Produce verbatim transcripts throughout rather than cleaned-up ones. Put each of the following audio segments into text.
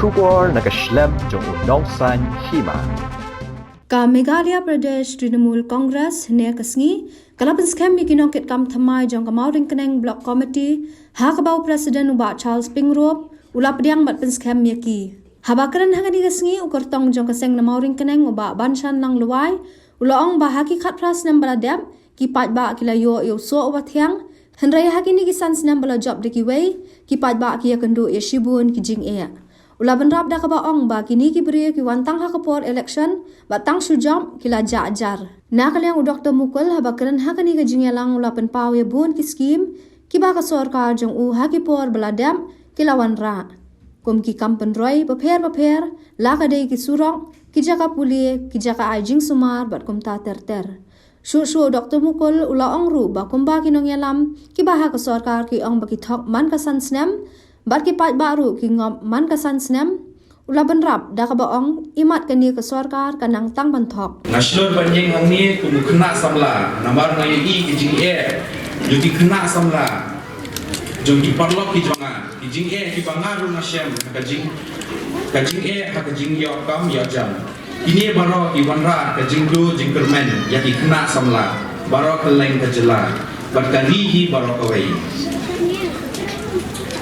Khubor na ka shlem jong u Nongsaiñ Hima. Ka Meghalaya Pradesh Trinamool Congress hynne ka sngi ka la pynskhem ïa ki nongkitkam thymmai jong ka Mawryngkneng Block Committee, ha kaba u President u Bah Charles Pyngrope u la pdiang bad pynskhem ïa ki. Haba kren ha kane ka sngi u kyrtong jong ka seng na Mawryngkneng u Bah Banshanlang Lwai u la ong ba ha ki khatphra snem ba la dep, ki paidbah ki la ïoh ïa u soh uba thiang, hynrei ha kine ki san snem ba la jop da kiwei, ki paidbah ki ïakynduh ïa shibun ki jingeh. U la bynrap da kaba ong ba kine ki briew ki wan tang ha ka por election, bad tang shu jop ki la jah jar. Na ka liang u Doktor Mukul haba kren ha kane ka jingïalang u la pynpaw ïa bun ki skim kiba ka sorkar jong u ha ki por ba la dep ki la wanrah, kum ki kam pynroi bapher bapher, la ka dei ki surok, ki jaka pule, ki jaka ai jingsumar bad kumta ter ter. Shuh shuh u Doktor Mukul u la ong ruh ba kumba ki nongïalam kiba ha ka sorkar ki ong ba ki thok man ka san snem, bad ki paidbah ruh ki ngop man ka san snem, u la bynrap da kaba ong imat kane ka sorkar ka nang tang ban thok. Nga shlur ban ïeng hangne kum u khynnah samla namar nga ïohi ki jingeh jong ki khynnah samla, jong ki paralok ki jong nga, ki jingeh kiba nga ruh nga shem ha ka jing, ka jingeh ha ka jingïoh kam ïoh jam. Kine baroh ki wanrah ka jingduh jingkyrmen ïa ki khynnah samla baroh kylleng ka jylla bad ka ri hi baroh kawei.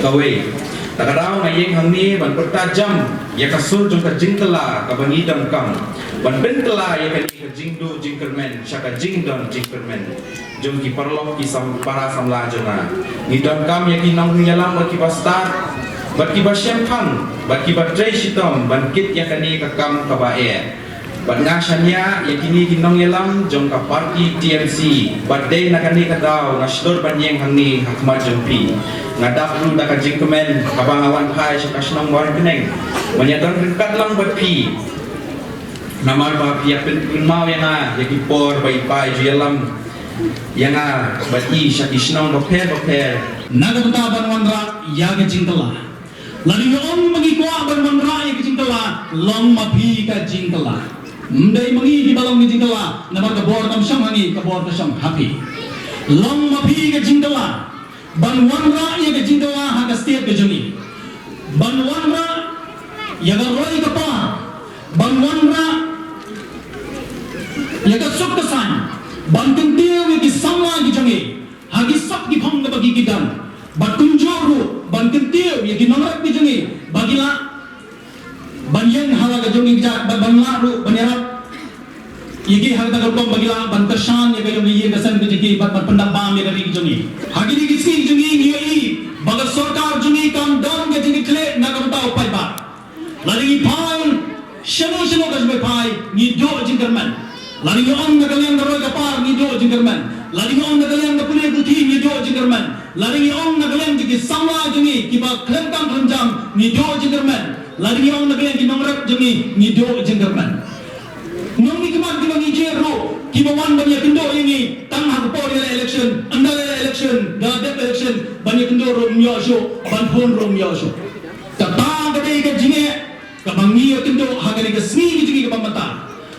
Kawei, ta ka daw nga ïeng hangne ban pyrta jam ïa ka sur jong ka jingkylla kaba ngi donkam ban pynkylla ïa kane ka jingduh jingkyrmen sha ka jingdon jingkyrmen jong ki paralok ki sam, para samla jong nga. Ngi donkam ïa ki nongïalam bad kiba stad bad kiba shemphang bad kiba trei shitom ban kit ïa kane ka kam kaba eh. Bad nga shaniah ïa kine ki nongïalam jong ka party T M C bad dei na kane ka daw nga shlur ban ïeng hangne ha khmat jong phi. Nga dap ruh da ka jingkmen haba nga wan phai sha ka shnong Mawryngkneng ban ïadon ryngkat lang bad phi. Namar ba phi ïa pyn, pynmaw ïa nga ïa ki por ba i pa i ju ïalam ïa nga bad i sha ki shnong bapher bapher. Na ka bynta ban wanrah ïa ka jingkylla. Lada ngi ong ba ngi kwah ban wanrah ïa ka jingkylla, long ma phi ka jingkylla. Ym dei ma ngi kiba long ka jingkylla, namar ka bor kam shong ha ngi, ka bor ka shong ha phi. Long ma phi ka jingkylla ban wanrah ïa ka jingkylla ha ka state ka jong ngi. Ban wanrah ïa ka roi ka par, ban wanrah ïa ka suk ka saiñ, ban kyntiew ïa ki samla ki jong ngi ha ki sap ki phong kaba ki, ki don, bad kumjuh ruh ban kyntiew ïa ki nongrep ki jong ngi ba ki lah ban ïeng ha la ka jong ngi ka jait, bad ban lah ruh ban ïarap ïa ki ha kata ka rukom ba ki lah ban kyrshan ïa ka jong ka ïing ka sem ka jong ki bad ban pyndap bam ïa ka ri ka jong ngi. Ha kine ki sngi ki jong ngi ngi ïohi ba ka sorkar jong ngi kam don ka jingkitkhlieh na ka bynta u paidbah. Lada ngi phai shano shano ka jingphai ngi duh jingkyrmen. Lada ngi ong na ka liang ka roi ka par ngi duh jingkyrmen. Lada ngi ong na ka liang ka pule puthi ngi duh jingkyrmen. Lada ngi ong na ka liang jong ki samla jong ngi kiba khlem kam khlem jam ngi duh jingkyrmen. Lada ngi ong na ka liang ki nongrep jong ngi ngi duh jingkyrmen. Nongmihkhmat kiba ngi jied ruh kiba wan ban ïakynduh ïa ngi tang ha ka por ïaleh election, ynda la ïaleh election, da dep election ban ïakynduh ruh ym ïoh shuh, ban phone ruh ym ïoh shuh. Kata ka dei ka jingeh kaba ngi ïakynduh ha kane ka sngi ka jong ngi kaba mynta.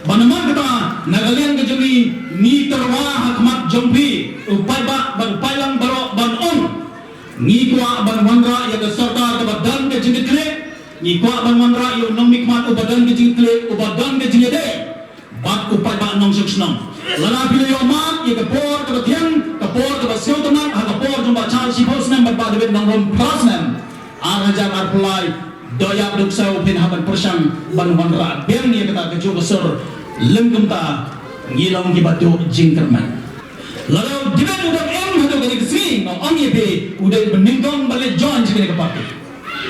Bad namar kata na ka liang ka jong ngi ngi tyrwa ha khmat jong phi u paidbah bad u paidlang baroh ban ong ngi kwah ban wanrah ïa ka sorkar kaba don ka jingkitkhlieh, ngi kwah ban wanrah ïa u nongmihkhmat uba don ka jingkitkhlieh, uba don ka jingïadei bad u paidbah nongshong shnong. Lada phi la ïoh mad ïa ka por kaba thiang, ka por kaba sngewtynnat ha ka por jong Bah Charles shiphew snem bad Bah David Nongrum phra snem, ar hajar arphew lai, doh ïap doh ksew phin hap ban pyrshang ban wanrah biang ïa kata kajuh ka sur. Lym kumta ngi long kiba duh jingkyrmen. Lada u David u dang im haduh kane ka sngi nga ong ïa phi u dei uba nyngkong ban leit join sha kane ka party.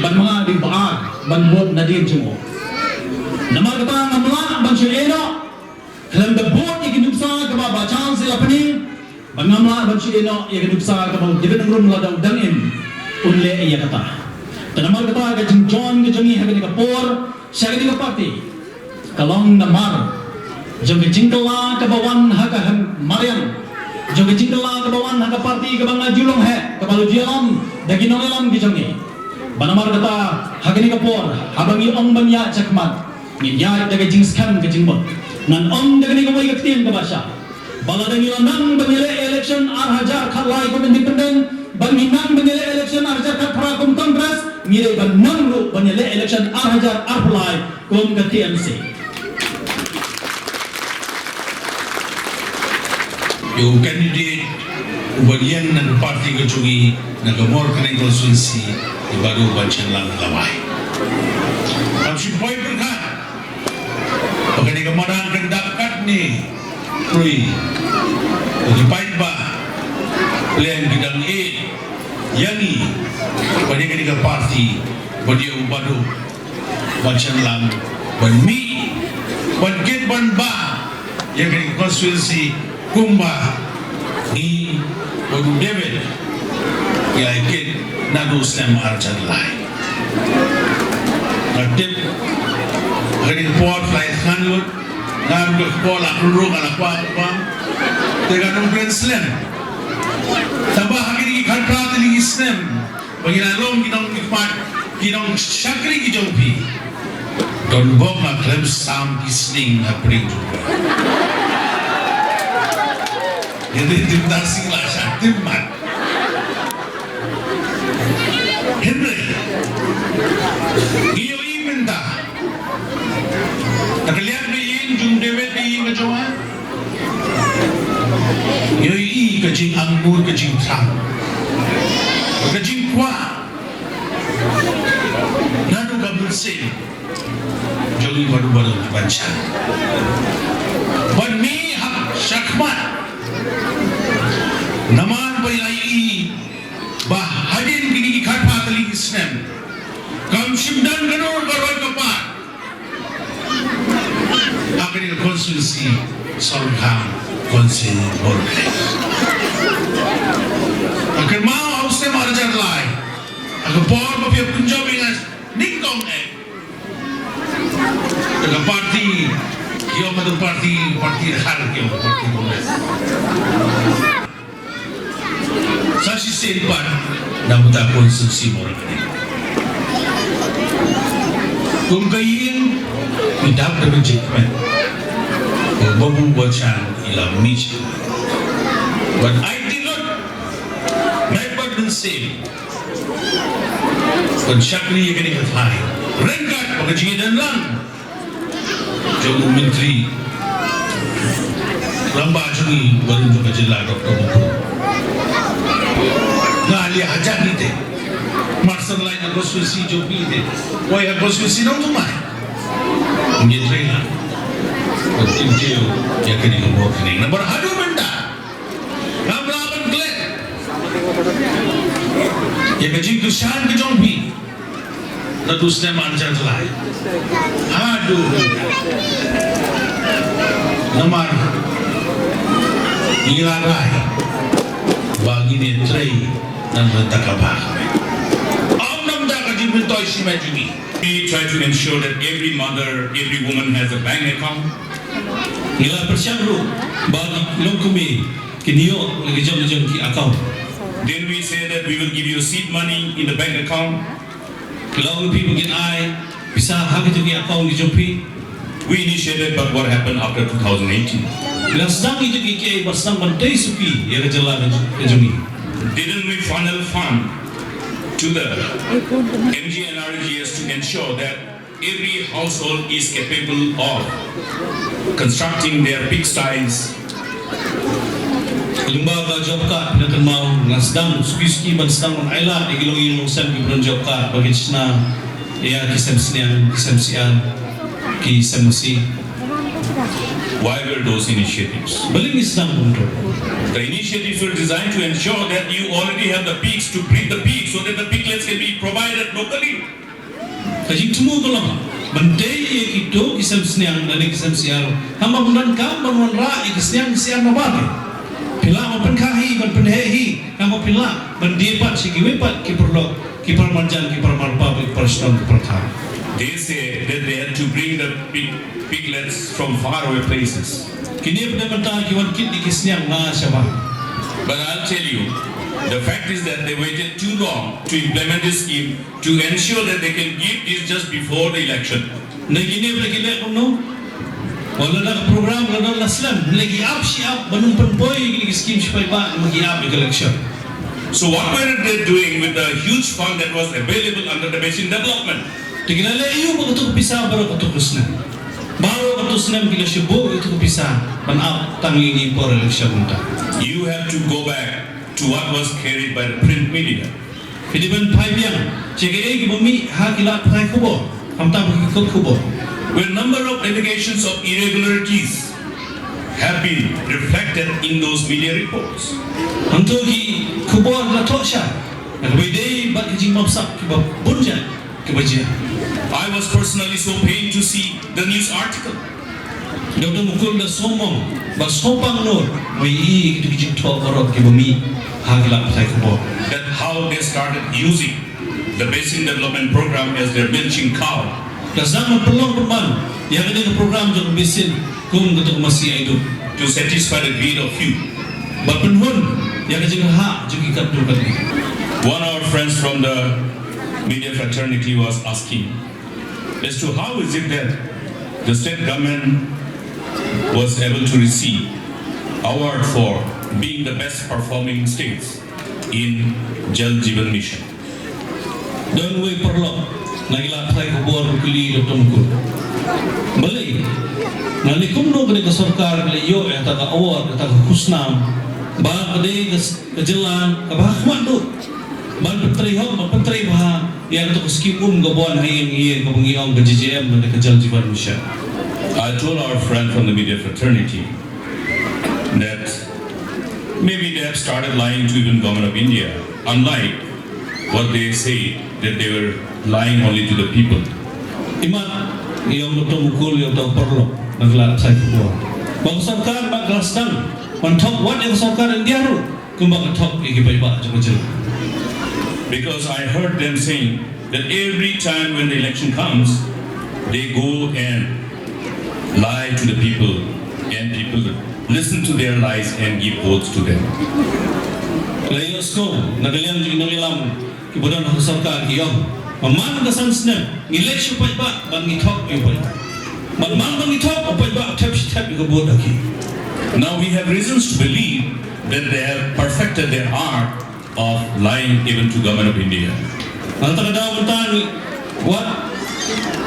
Bad ma nga dei uba ar ban vote nadien jong u. Namar kata ngam lah ban shu ïeh noh khlem da vote ïa ka nuksa kaba Bah Charles i la pyni. Bad ngam lah ban shu ïeh noh ïa ka nuksa kaba u David Nongrum lada u dang im un leh ïa kata. Te namar kata ka jingjoin ka jong ngi ha kane ka por sha kane ka party ka long namar jong ka jingkylla kaba wan ha ka mariang, jong ka jingkylla kaba wan ha ka party kaba nga ju long heh, kaba la ju ïalam da ki nongïalam ki jong ngi. Bad namar kata ha kane ka por haba ngi ong ban ïaid shakhmat ngin ïaid da ka jingskhem ka jingmut. Ngan ong da kane kawei ka ktien kaba shai ba lada ngi la nang ban ïaleh election ar hajar khatlai kum independent, Ban ngi nang ban ïaleh election ar hajar khatphra kum Congress, ngi dei ban nang ruh ban ïaleh election ar hajar arphew lai kum ka T M C. Ïa u candidate uba ïeng na ka party ka jong ngi na ka Mawryngkneng constituency, i Bah Duh Banshanglang Lawai. Ngam shym poi pyrkhat ba kane ka madan kan dap katne, pyrshah ba ki paidbah pleng ki dang ïeit ïa ngi, ba dei kane ka party, ba dei u Bah Duh Banshanglang ban mih, ban kit ban bah ïa kane ka constituency kumba ngi bad u David ngi la kit naduh snem ar hajar lai. Nga tip ha kane ka por, la ïa sngewthuh lut, nga ruh ka por la khun ruh nga la kwah kwah. Te ka nong kren slem. Tangba ha kine ki khatphra tylli ki snem ba ngi la long ki nongmihkhmat, ki nongshakri ki jong phi, don bok nga khlem sam ki sning ha pdeng jong phi. Ngi dei tim Khasi la shah tim mat. Hynrei ngi ïohi mynta, na ka liang ba ïing jong David, ba ïing ka jong nga, ngi ïohi ka jingangnud, ka jingthrang, ka jingkwah naduh ka mynsiem jong i Bah Duh Banshanglang ban mih ha shakhmat. Namar ba i la ïohi ba hadien kine ki khatphra tylli ki snem kam shym don kano ka roi ka par ha kane ka constituency Sohryngkham, constituency Mawryngkneng. Nga kynmaw ha u snem ar hajar lai, ha ka por ba phi ïa pynjop ïa nga nyngkong eh da ka party, ïa ka party, party Rahar, ïa ka party Congress. Sa shisien pat na bynta constituency Mawryngkneng. Kum ka ïing, ngi dap da ka jingkmen ba u Bah Duh Banshanglang i la mih. Ban aiti lut, nai pat mynsiem ban shakri ïa kane ka thaiñ ryngkat bad ka jingïadonlang jong u Myntri Rangbah jong ngi, barim jong ka jylla, Doctor Mukul. Nga la ïa hajan ite, mar sha lai na constituency jong phi ite, wei ha constituency nongthymmai. Ngi trei lang ban kyntiew ïa kane ka Mawryngkneng. Namar haduh mynta ngam lah ban klet ïa ka jingkyrshan ka jong phi. Naduh snem ar hajar lai haduh mynta. Namar ngi la rai ba ngin ïa trei na ka bynta ka bha. Ym na ka bynta ka jingmyntoi shimet jong ngi. We try to ensure that every mother, every woman has a bank account. Ngi la pyrshang ruh ba ki longkmie kin ïoh la ki jong ki jong ki account. Then we say that we will give you seed money in the bank account. Ki la ong ïa phi ba ngin ai pisa ha ki jong ki account ki jong phi. We initiated, but what happened after two thousand eighteen? Ngi la sdang ïa ki jong ki, ki ba sdang ban tei suki ïa ka jylla ka jong ngi. Didn't we funnel fund to the M G N R E G S to ensure that every household is capable of constructing their pigsties? Lyngba ka job card, phi la kynmaw, nga sdang suki suki ban sdang ban ailad ïa ki longïing longsem kiba don job card ba kin shna ïa ki sem sniang, ki sem syiar, ki sem masi. Why were those initiatives? Balei ngi sdang kumto? The initiatives were designed to ensure that you already have the pigs to breed the pigs so that the piglets can be provided locally. Ka jingthmu ka long ban tei ïa kito ki sem sniang lane ki sem syiar. Haba phi donkam ban wanrah ïa ki sniang ki syiar nabar, phi lah ban pynkha hi, ban pynheh hi. Haba phi lah ban die pat sha kiwei pat ki paralok, ki paramarjan, ki paramarpa, ki parashnong, ki parathaw. They say that they had to bring the pig, piglets from far away places. Kine pat de mynta ki wan kit ïa ki sniang na shabar. But I'll tell you, the fact is that they waited too long to implement this scheme to ensure that they can give this just before the election. Nangta kine pat ki leh kumno? Wat la da ka program la don la slem, leh ki ap shi ap ban ym pynpoi ïa kine ki skim shi paidbah, namar ki ap ïa ka election. So what were they doing with the huge fund that was available under the basin development? Te ki la leh aïu bad kato ka pisa baroh kato ka snem? Baroh kato snem ki la shim bun kato ka pisa ban ap tang ïa kine ki por election mynta. You have to go back to what was carried by the print media. Phi dei ban phai biang sha kiei kiba mih ha ki lad pathai khubor, khamtam ha ki kot khubor. Where number of allegations of irregularities have been reflected in those media reports. Hangto ki khubor la thoh shai na kaba ïadei bad ki jingbamsap kiba bun jait kiba jia. I was personally so pained to see the news article. Doctor Mukul da sngewmong bad sngewpang noh ba i ïohi ïa kito ki jingthoh baroh kiba mih ha ki lad pathai khubor. That how they started using the Basin Development Program as their milking cow. Da sdang ban pynlong pynban ïa kane ka program jong ka basin kum kato ka masi aiduk. To satisfy the greed of few. Bad pynhun ïa ka jingrhah jong ki katto katne. One of our friends from the media fraternity was asking as to how is it that the state government was able to receive award for being the best performing states in Jal Jeevan Mission. Don wei paralok na ki lad pathai khubor ki kylli Doctor Mukul, balei, na ne kumno kane ka sorkar ka la ïoh ïa kata ka award, ïa kata ka khusnam, ba ka dei ka s-, ka jylla kaba ha khmat duh ban pyntrei hok, ban pyntrei bha ïa kato ka skim um kaba wan ha ïing ha ïing kaba ngi ong ka J J M lane ka Jal Jeevan Mission. I told our friend from the media fraternity that maybe they have started lying to even Government of India, unlike what they say that they were lying only to the people. Imat ïa u Doctor Mukul ïa u paralok na ki lad pathai khubor ba ka sorkar ba ka la sdang ban thok wat ïa ka sorkar India ruh kumba ka thok ïa ki paidbah jong ka jylla. Because I heard them saying that every time when the election comes, they go and lie to the people, and people listen to their lies and give votes to them. La ïohsngew na ka liang jong ki nongïalam kiba don ha ka sorkar ki ong ba man ka san snem ngi leit sha u paidbah bad ngi thok ïa u paidbah. Bad man ba ngi thok, u paidbah u thep shi thep ïa ka vote ha ki. Now we have reasons to believe that they have perfected their art of lying even to Government of India. Na kata ka daw mynta ngi wat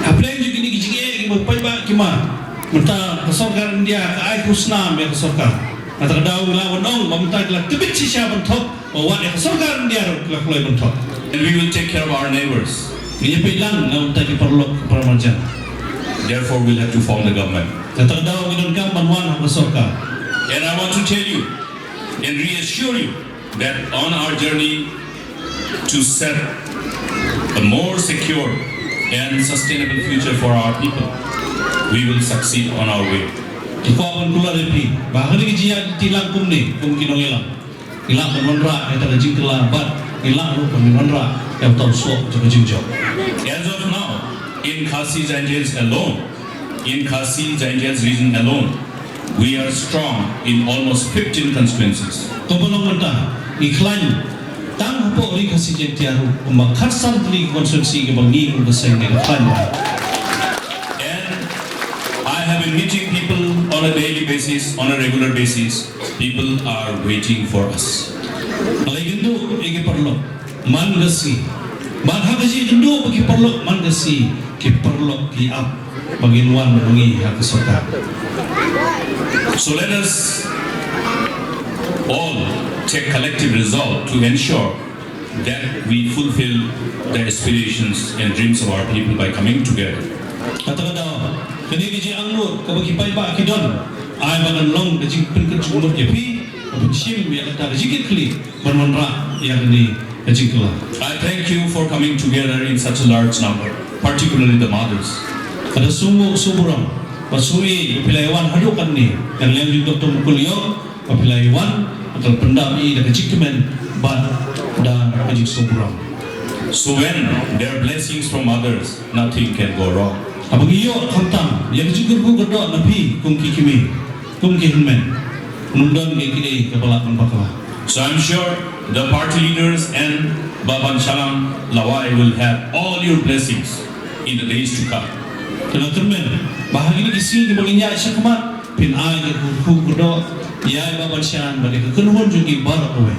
hapdeng jong kine ki jingeh kiba u paidbah ki mad, mynta ka sorkar India ka ai khusnam ïa ka sorkar. Na kata ka daw ngi lah ban ong ba mynta ki la tbit shisha ban thok, ba wat ïa ka sorkar India ruh ki la kloi ban thok. And we will take care of our neighbors. Ngin ïa peit lang na bynta ki paralok ki paramarjan. Therefore we'll have to form the government. Na kata ka daw ngi donkam ban wan ha ka sorkar. And I want to tell you and reassure you that on our journey to set a more secure and sustainable future for our people, we will succeed on our way. Ngi kwah ban kular ïa phi ba ha kane ka jingïaid lynti lang kumne kum ki nongïalam, ngi lah ban wanrah ïa kata ka jingkylla bad ngi lah ruh ban wanrah ïa uta u soh jong ka jingjop. As of now, in Khasi Jaintia Hills alone, in Khasi Jaintia Hills region alone, we are strong in almost fifteen constituencies. Kumba long mynta, ngi khlaiñ tang hapoh ri Khasi Jaintia ruh kumba khatsan tylli ki constituency kiba ngi kum ka seng ngi khlaiñ. And I have been meeting people on a daily basis, on a regular basis. People are waiting for us. Nga la ïakynduh ïa ki paralok man ka sngi. Bad ha ka jingïakynduh bad ki paralok man ka sngi, ki paralok ki ap ba ngin wan ma ngi ha ka sorkar. So let us all take collective resolve to ensure that we fulfill the aspirations and dreams of our people by coming together. Kata ka daw, kane ka jingangnud kaba ki paidbah ki don, ai ba kan long ka jingpynkynjah ïa phi, ka pynshim ïa kata ka jingkitkhlieh ban wanrah ïa kane ka jingkylla. I thank you for coming together in such a large number, particularly the mothers. Ka da sngewnguh sngewnguh burom bad sngew ïeit ba phi la ïa wan haduh katne, na ka liang jong u Doctor Mukul Ïong, ba phi la ïa wan, ba ka la pyndap ïa i da ka jingkmen bad da ka jingsngewburom. So when there are blessings from others, nothing can go wrong. Haba ngi ïoh khamtam ïa ka jingkyrkhu kyrdoh na phi kum ki kmie, kum ki hynmen, ym don kei kei kaba lah ban bakla. So I'm sure the party leaders and Bah Banshalang Lawai will have all your blessings in the days to come. Te nga kyrmen ba ha kine ki sngi kiba ngin ïaid shakhmat, phin ai ka kyrkhu kyrdoh ïa i Bah Banshalang bad ïa ka kynhun jong ki baroh kawei.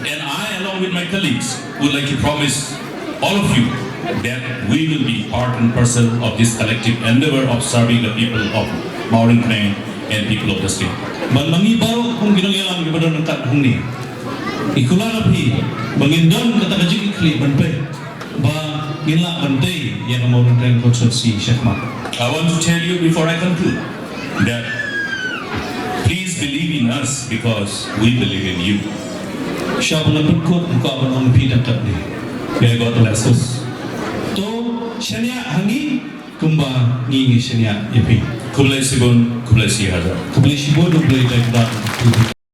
And I along With my colleagues, would like to promise all of you that we will be part and parcel of this collective endeavor of serving the people of Mawryngkneng and people of the state. Bad ma ngi baroh kum ki nongïalam kiba don ryngkat hangne, i kular ïa phi ba ngin don kata ka jingkitkhlieh ban peit ba ngin lah ban tei ïa ka Mawryngkneng constituency shakhmat. I want to tell you before I conclude that please believe in us because we believe in you. Sha ba ngan pynkut, nga kwah ban ong ïa phi tang katne. May God bless us. To shaniah ha ngi kumba ngi ngi shaniah ïa phi. Khublei shibun, khublei shihajar. Khublei shibun, khublei dei khublei.